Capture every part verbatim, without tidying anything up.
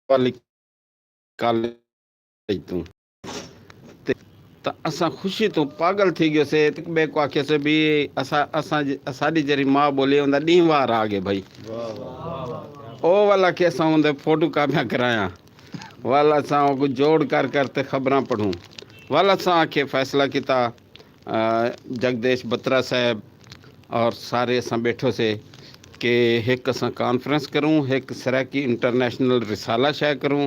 والی کالج توں۔ تے تاں اساں خوشی توں پاگل تھی ڳیوسے، ہک ٻئے کوں آکھیوسے بھی اساں، اساں، اساݙی جیڑھی ماء ٻولی ہے، اوندا ݙینہہ وار آ ڳئے بھائی۔ او والا کہ اساں اوندے فوٹو کاپیاں کرایاں، ول اساں اوکوں جوڑ کر کر تے خبراں پڑھوں، ول اساں آکھے فیصلہ کیتا، آ، جگدیش بترا صاحب اور سارے اساں ٻیٹھوسے کہ ہک اساں کانفرنس کروں، ہک سرائیکی انٹرنیشنل رسالہ شائع کروں،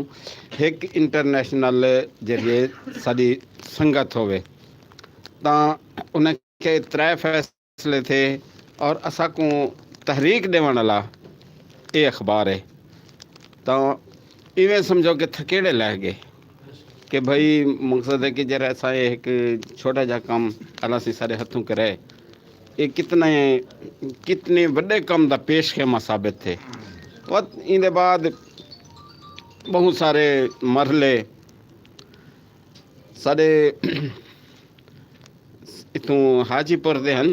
ہک انٹرنیشنل جیڑھی ہے ساݙی سنگت ہووے۔ تاں انہیں کہ ترے فیصلے تھے اور اساکوں تحریک ݙیوݨ والا اے اخبار ہے۔ تاں ایویں سمجھو کہ تھکیڑے لہہ ڳئے کہ بھئی، مقصد ہے کہ جیڑھا اساں اے ہک چھوٹا جا کم اللہ سئیں ساݙے ہتھوں کرائے، اے کتنے، کتنے وݙے کم دا پیش خیمہ ثابت تھے۔ وت ایندے بعد ٻہوں سارے مرحلے ساݙے اتھوں حاجی پور دے ہن،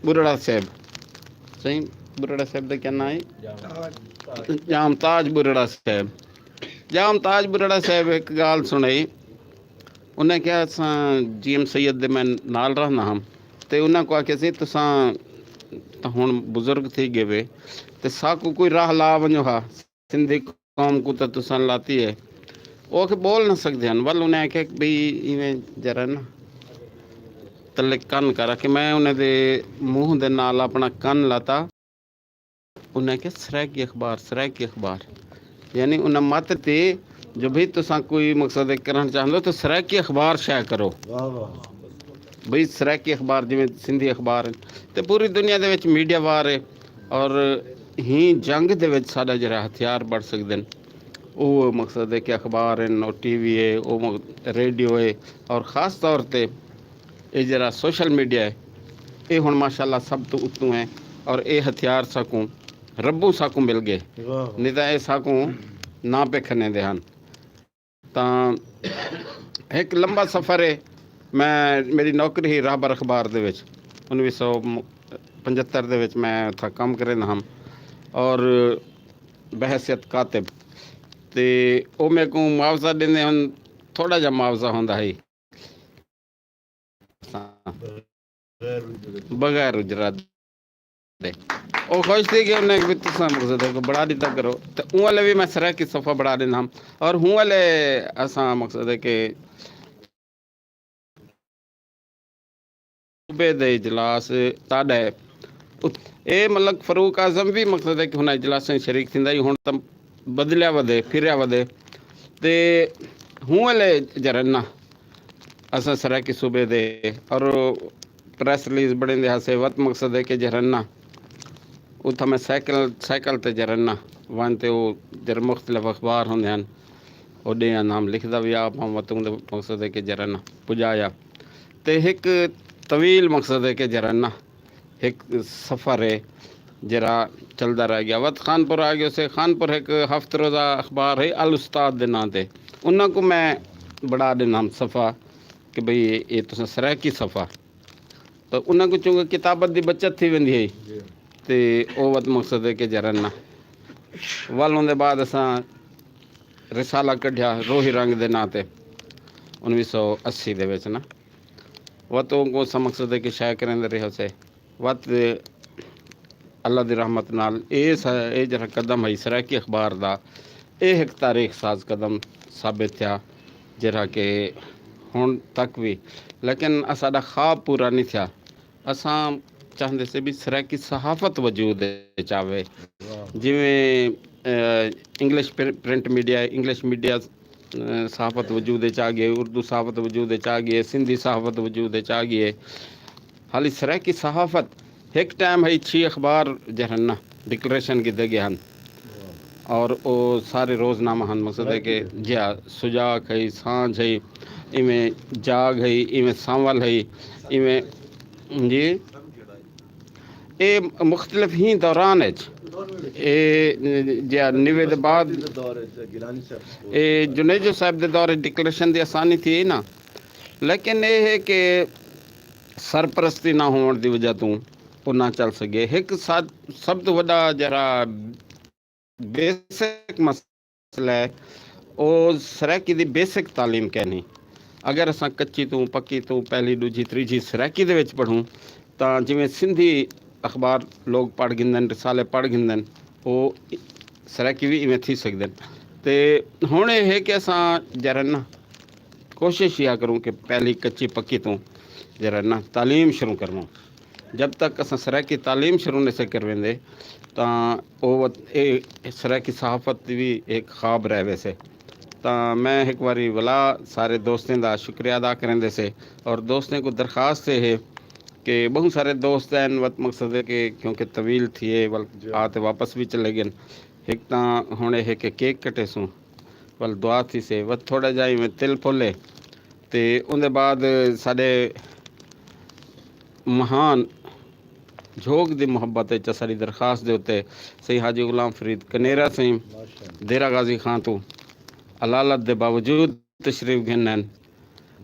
ٻرڑا صاحب۔ سئیں، ٻرڑا صاحب دا کیا ناں ہے؟ جام تاج ٻرڑا صاحب۔ جام تاج ٻرڑا صاحب ہک ڳالھ سݨائی۔ انہیں کہا، اساں جی ایم سید دے میں نال رہندا ہم، تے انہاں کوں آکھیا سی، تساں تاں ہݨ بزرگ تھی ڳئے وے، تے ساکوں کوئی راہ لا ونڄو ہا۔ سندھی قوم کوں تاں تساں لاتی ہے۔ او آکھے ٻول نہ سڳدے ہن، ول انہیں آکھیا کہ بھئی ایویں ذرا نا تلے کن کر، کہ میں انہیں دے منہ دے نال اپݨا کن لاتا۔ انہیں آکھیا سرائیکی اخبار، سرائیکی اخبار۔ یعنی انہیں مت تے جو بھئی تساں کوئی مقصد ہے کرݨ چاہندے ہو تو سرائیکی اخبار شائع کرو۔ واہ واہ۔ بھئی سرائیکی اخبار جیویں سندھی اخبار ہن، تے پوری دنیا دے وچ میڈیا وار ہے، اور ہی جنگ دے وچ ساݙا جیڑھا ہتھیار بݨ سڳدن، او مقصد ہے کہ اخبار ہن، او ٹی وی ہے، او م-، ریڈیو ہے، اور خاص طور تے اے جیڑھا سوشل میڈیا ہے، اے ہݨ ماشاءاللہ سب توں اتوں ہے، اور اے ہتھیار ساکوں ربوں ساکوں مل ڳئے، واہ۔ نہیں تاں اے ساکوں نہ پئے کھنیندے ہن۔ تاں ہک لمبا سفر ہے۔ میں، میری نوکری ہی راہبر اخبار دے وچ، انیوی سو پنجہتر دے وچ میں اتھاں کم کریندا ہم، اور بحیثیت کاتب، تے او میکوں معاوضہ ݙیندے ہن، تھوڑا جا معاوضہ ہوندا ہئی۔ بغیر اجرت دے۔ او خوش تھی کہ انہیں بھی تساں مقصد ہے کہ بڑھا ݙتا کرو۔ تے اوں والے بھی میں سرائیکی صفحہ بڑھا ݙیندا ہم۔ اور ہوں والے اساں مقصد ہے کہ صوبے دے اجلاس تاݙے ات-، اے ملک فاروق اعظم بھی مقصد ہے کہ ہن اجلاسیں شریک تھیندا ہی، ہن تاں بدلیا ودے، پھریا ودے۔ تے ہوں والے جرن نا اساں سرائیکی صوبے دے اور پریس ریلیز بݨیندے ہاسے، وت مقصد ہے کہ جرن نا اتھاں میں سائیکل، سائیکل تے جرن نا ونڄ تے او جر مختلف اخبار ہوندے ہن، او ݙے نام لکھدا وی آپ ہم، وت اوندے مقصد ہے کہ جرن نا پڄایا۔ تے ہک طویل مقصد ہے کہ جرن نا ہک سفر ہے جیڑھا چلدا رہ ڳیا۔ وت خانپور آ ڳیوسے، خانپور ہک ہفت روزہ اخبار ہے الاستاد دے ناں تے، انہاں کوں میں بݨا ݙینہم صفحہ کہ بھئی اے تساں سرائیکی صفحہ۔ تاں انہاں کوں چونکہ کتابت دی بچت تھی ویندی ہئی، تے او وت مقصد ہے کہ جرن نا۔ ول اوندے بعد اساں رسالہ کڈھیا روہی رنگ دے ناں تے، انیوی سو اسی دے وچ نا۔ وت اونکوں اساں مقصد ہے کہ شائع کریندے رہیوسے۔ وت اللہ دی رحمت نال اے س-، اے جیڑھا قدم ہئی سرائیکی اخبار دا، اے ہک تاریخ ساز قدم ثابت تھیا، جیڑھا کہ ہݨ تک وی، لیکن اساݙا خواب پورا نہیں تھیا۔ اساں چاہندے سے بھی سرائیکی صحافت وجود وچ آوے۔ جیویں، اے، انگلش پر-، پرنٹ میڈیا ہے، انگلش میڈیا، اے، صحافت وجود وچ آ ڳئے، اردو صحافت وجود وچ آ ڳئے، سندھی صحافت وجود وچ آ ڳئے۔ حالی سرائیکی صحافت ہک ٹائم ہئی چھی اخبار جیڑھن نا ڈکلریشن گھدے ڳئے ہن۔ اور او سارے روزنامہ ہن، مقصد ہے کہ جیا سجاک ہئی، سانجھ ہئی، ایویں جاگ ہئی، ایویں سانول ہئی، ایویں، جی۔ اے مختلف ہی دوران اچ، اے جیا نوے دے بعد، اے جنیجو صاحب دے دور اچ ڈکلریشن دی آسانی تھی نا، لیکن اے ہے کہ سرپرستی نہ ہووݨ دی وجہ توں او نہ چل سڳے۔ ہک سا-، سب توں وݙا جیڑھا بیسک مسئلہ مسئلہ ہے، او سرائیکی دی بیسک تعلیم کینی۔ اگر اساں کچی توں، پکی توں، پہلی، ݙوجھی، تریجھی سرائیکی دے وچ پڑھوں، تاں جیویں سندھی اخبار لوگ پڑھ گھندن، رسالے پڑھ گھندن، او سرائیکی وی ایویں تھی سڳدن۔ تے ہݨ اے ہے کہ اساں جرن کوشش اِہا کروں کہ پہلی کچی پکی توں جرن تعلیم شروع کروں۔ جب تک اساں سرائیکی تعلیم شروع نہ سے کرویندے، تاں او وت-، اے سرائیکی صحافت دی وی ایک خواب رہ ویسے۔ تاں میں ایک واری ولا سارے دوستیں دا شکریہ ادا کریندے سے، اور دوستیں کو درخواست اے ہے کہ بہت سارے دوست ہیں وت، مقصد ہے کہ کیونکہ طویل تھیے ول جی۔ آ تے واپس بھی چلے گئے۔ ایک تاں ہن اے ہے کہ کیک کٹے سوں، ول دعا تھی سے، وت تھوڑا جا ایویں تل پھولے، تے اوندے بعد ساݙے مہان جھوک دی محبت وچ اساݙی درخواست دے اُتے سئیں حاجی غلام فرید کنیرا سئیں، ماشاءاللہ۔ دیرہ غازی خان توں علالت دے باوجود تشریف گھن ہن۔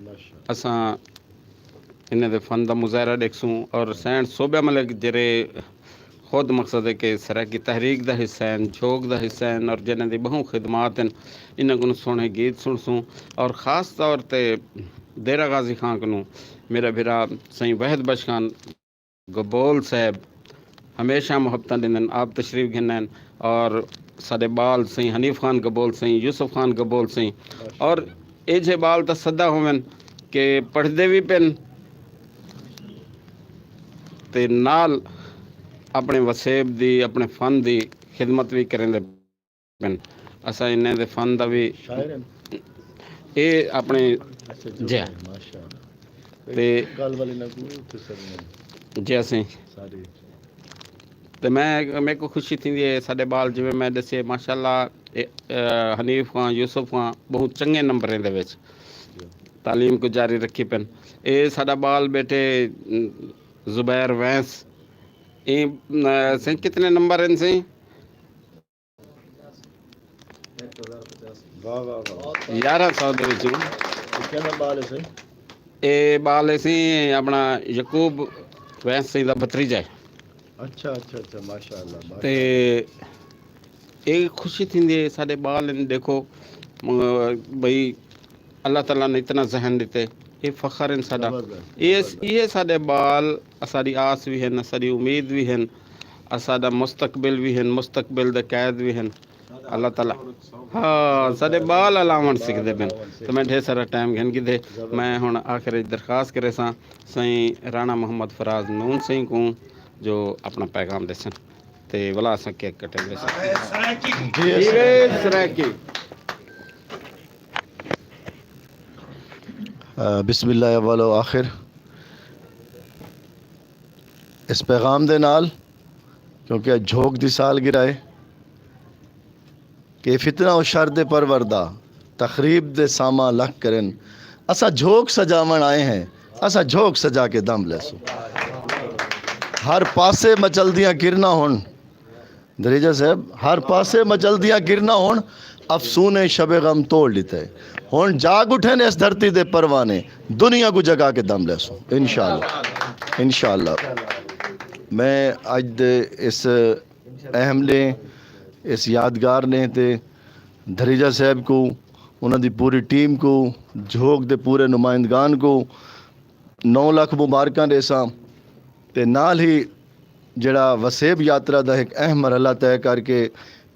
ماشاءاللہ۔ اساں انہاں دے فن دا مظاہرہ ݙیکھسوں، اور سئیں صوبہ ملک جیڑھے خود، مقصد ہے کہ سرائیکی تحریک دا حصہ ہن، جھوک دا حصہ ہن، اور جنہاں دی ٻہوں خدمات ہن، انہاں کنوں سوہݨے گیت سݨسوں۔ اور خاص طور تے دیرہ غازی خان کنوں میرا بھرا سئیں وحید بخش خان گبول صاحب ہمیشہ محبتاں ݙیندن، آپ تشریف گھن ہن، اور ساݙے ٻال سئیں حنیف خان گبول سئیں، یوسف خان گبول سئیں، اور ایجھے ٻال تاں سدا ہوون کہ پڑھدے وی پن تے نال اپݨے وسیب دی، اپݨے فن دی خدمت وی کریندے پن۔ اساں انہیں دے فن دا وی شاعر ہن۔ اے اپݨے اچھا، جو جی۔ ماشاءاللہ۔ تے کل والے نہ کو تے سر میں جی اسیں ساری۔ تے میں، میکوں خوشی تھیندی ہے، ساݙے ٻال جیویں میں ݙسے، ماشاءاللہ، اے، اے، حنیف خان، یوسف خان ٻہوں چنڳے نمبریں دے وچ تعلیم کوں جاری رکھی پن۔ اے ساݙا ٻال ٻیٹھے، ام، زبیر وینس، اے، ام، سئیں کتنے نمبر ہن سئیں؟ واہ، واہ، واہ۔ یارہاں سو دے وچوں۔ تے کیڑھا ٻال ہے سئیں؟ اے ٻال ہے سئیں اپݨا یعقوب وینس سئیں دا بھتریجا ہے۔ اچھا، اچھا، اچھا، ماشاءاللہ، ماشاءاللہ۔ تے اے خوشی تھیندی ہے، ساݙے ٻال ہن، ݙیکھو، م-، بھئی، اللہ تعالیٰ نے اتنا ذہن ݙتے، اے فخر ہن ساݙا۔ زبردست، اے س-، زبردست۔ اے ساݙے ٻال اساݙی آس وی ہن، اساݙی امید وی ہن، اساݙا مستقبل وی ہن، مستقبل دے قائد وی ہن۔ اللہ تعالیٰ، ہاں، ساݙے ٻال الاوݨ سکھدے پن۔ تے میں ڈھیر سارا ٹائم گھن گھدے۔ میں ہݨ آخر وچ درخواست کریساں سئیں رانا محمد فراز نون سئیں کوں جو اپݨا پیغام ݙیسن۔ تے ولا اساں کیک کٹیندے سئیں۔ جی، جی، سرائیکی۔ آ، بسم اللہ اول و آخر۔ اس پیغام دے نال، کیونکہ اڄ جھوک دی سالگرہ ہے، کہ فتنہ و شر دے پروردہ، تخریب دے ساما لکھ کرن۔ اساں جھوک سجاوݨ آئے ہیں، اساں جھوک سجا کے دم لیسوں۔ ہر پاسے مچلدیاں کرناں ہن، دریجہ صاحب، ہر پاسے مچلدیاں کرناں ہن، افسونے شب غم توڑ ݙتے۔ ہن جاگ اٹھن اس دھرتی دے پروانے، دنیا کوں جگا کے دم لیسوں، انشاءاللہ، انشاءاللہ۔ میں اڄ دے اس اہم ݙینہہ، اس یادگار ݙینہہ تے دھریجہ صاحب کوں، انہاں دی پوری ٹیم کوں، جھوک دے پورے نمائندگان کوں نو لکھ مبارکاں ݙیساں۔ تے نال ہی جیڑھا وسیب یاترا دا ہک اہم مرحلہ طے کر کے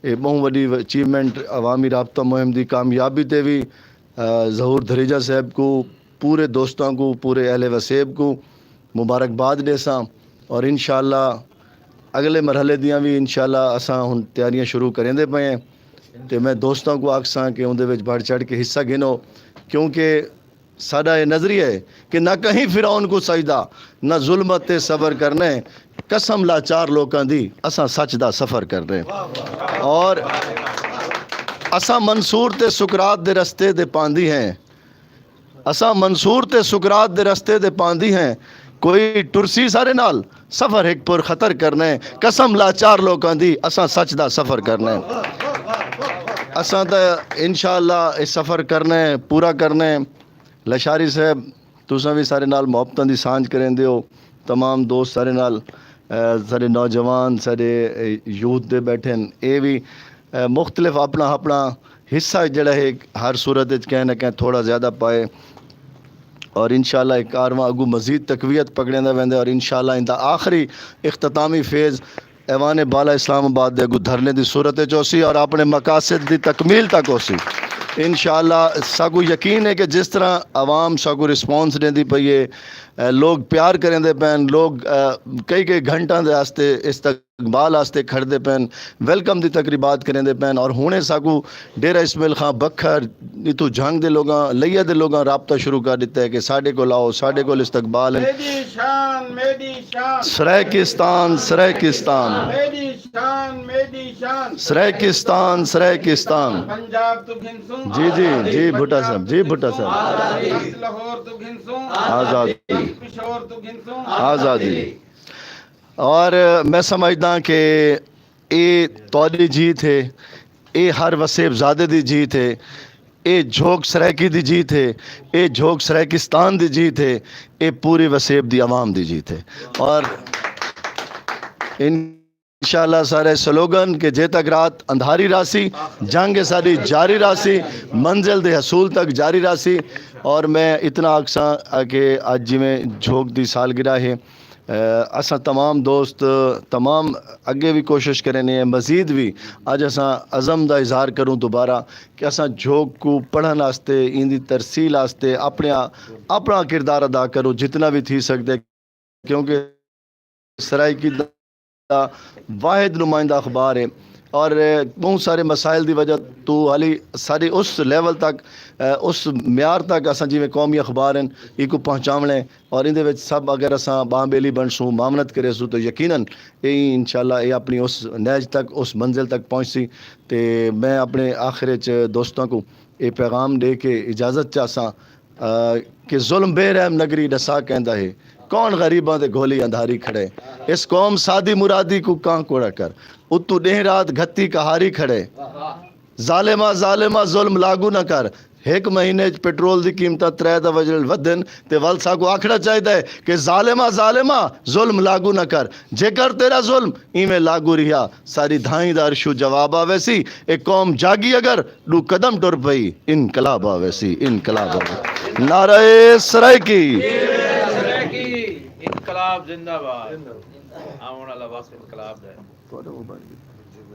اے ٻہوں وݙی اچیومنٹ عوامی رابطہ مہم دی کامیابی تے وی، آ، ظہور دھریجہ صاحب کوں، پورے دوستاں کوں، پورے اہل وسیب کوں مبارکباد ݙیساں۔ اور انشاءاللہ اڳلے مرحلے دیاں وی انشاءاللہ اساں ہݨ تیاریاں شروع کریندے پئے ہیں۔ تے میں دوستاں کوں آکھساں کہ اوندے وچ بڑھ چڑھ کے حصہ گھنو، کیونکہ ساݙا اے نظریہ ہے کہ نہ کہیں فرعون کوں سجدہ، نہ ظلمت تے صبر کرنا ہے۔ قسم لاچار لوکاں دی، اساں سچ دا سفر کرنا ہے۔ اور اساں منصور تے سقراط دے رستے دے پاندھی ہیں۔ اساں منصور تے سقراط دے رستے دے پاندھی ہیں۔ کوئی ٹرسی سارے نال، سفر ہک پر خطر کرنا ہے۔ قسم لاچار لوکاں دی، اساں سچ دا سفر کرنا ہے۔ اساں تاں انشاءاللہ اے سفر کرنا ہے، پورا کرنا ہے۔ لشاری صاحب، تساں وی سارے نال محبتاں دی سانجھ کریندے ہو۔ تمام دوست سارے نال، اے، سارے نوجوان، سارے، اے، یوتھ دے ٻیٹھے ہن۔ اے وی، اے، مختلف اپݨا اپݨا حصہ جڑا ہے ہر صورت وچ کہیں نہ کہیں تھوڑا زیادہ پائے، اور انشاءاللہ ایک کارواں اگوں مزید تقویت پکڑیندا ویندے، اور انشاءاللہ ایندا آخری اختتامی فیز ایوان بالا اسلام آباد دے اگوں دھرنے دی صورت وچ ہوسی اور اپنے مقاصد دی تکمیل تک ہوسی۔ انشاءاللہ ساکوں یقین ہے کہ جس طرح عوام ساکوں رسپانس ݙیندی پئی ہے، اے، لوگ پیار کریندے پئن، لوگ، اے، کئی کئی گھنٹاں دے واسطے استقبال واسطے کھڑدے پئن، ویلکم دی تقریبات کریندے پئن، اور ہݨے ساکوں ڈیرہ اسماعیل خان بکھر اتھوں جھنگ دے لوگاں، لیا دے لوگاں رابطہ شروع کر ݙتا ہے کہ ساݙے کول آؤ، ساݙے کول استقبال ہے۔ میݙی شان، میݙی شان۔ سرائیکستان، سرائیکستان۔ میݙی شان، میݙی شان۔ سرائیکستان، سرائیکستان۔ پنجاب توں گھنسوں۔ جی، جی، جی، بھٹا صاحب، جی، بھٹا صاحب۔ آزادی۔ لاہور توں گھنسوں۔ آزادی۔ پشور توں گھنسوں۔ آزادی۔ اور میں سمجھدا کہ اے تہاݙی جیت ہے، اے ہر وسیب زادے دی جیت ہے، اے جھوک سرائیکی دی جیت ہے، اے جھوک سرائیکستان دی جیت ہے، اے پوری وسیب دی عوام دی جیت ہے۔ اور انشاءاللہ سارے سلوگن کہ جے تک رات اندھاری راسی، جنگ ساݙی جاری راسی، منزل دے حصول تک جاری راسی۔ اور میں اتنا آکھساں کہ اڄ جیویں جھوک دی سالگرہ ہے، اے، اساں تمام دوست، تمام اڳے وی کوشش کریندے ہیں، مزید وی اڄ اساں عزم دا اظہار کروں دوبارہ کہ اساں جھوک کوں پڑھݨ واسطے، ایندی ترسیل واسطے اپݨے، اپݨا کردار ادا کروں جتنا وی تھی سڳدے، کیونکہ سرائیکی دا واحد نمائندہ اخبار ہے، اور، اے، ٻہوں سارے مسائل دی وجہ توں حالی ساݙے اس لیول تک، اے، اس معیار تک اساں جیویں قومی اخبار ہن، ایکوں پہنچاوݨے، اور ایندے وچ سب اگر اساں ٻانہہ ٻیلی بݨسوں، معاونت کریسوں، تو یقیناً اے انشاءاللہ اے اپݨی اس نہج تک، اس منزل تک پہنچسی۔ تے میں اپݨے آخر وچ دوستاں کوں اے پیغام ݙے کے اجازت چاہساں، آ، کہ ظلم بے رحم نگری ݙسا کیندا ہے، کون غریباں دے گھولی اندھاری کھڑے، اس قوم سادی مرادی کوں کاں کوڑا کر، اتوں ݙینہہ رات گھتی کہاری کھڑے۔ ظالما، ظالما، ظلم لاگو نہ کر۔ ہک مہینے اچ پٹرول دی قیمتاں ترے دفعہ جلد ودھن تے ول ساکوں آکھݨا چاہیدا ہے کہ ظالما، ظالما، ظلم لاگو نہ کر۔ جیکر تیرا ظلم ایویں لاگو رہیا، ساری دھائیں دا عرشو جواب آویسی۔ اے قوم جاگی اگر ݙو قدم ٹر پئی، انقلاب آویسی، انقلاب آویسی۔ نعرہ سرائیکی۔ سرائیکی، انقلاب زندہ باد۔ آوݨ والا وقت انقلاب دا ہے۔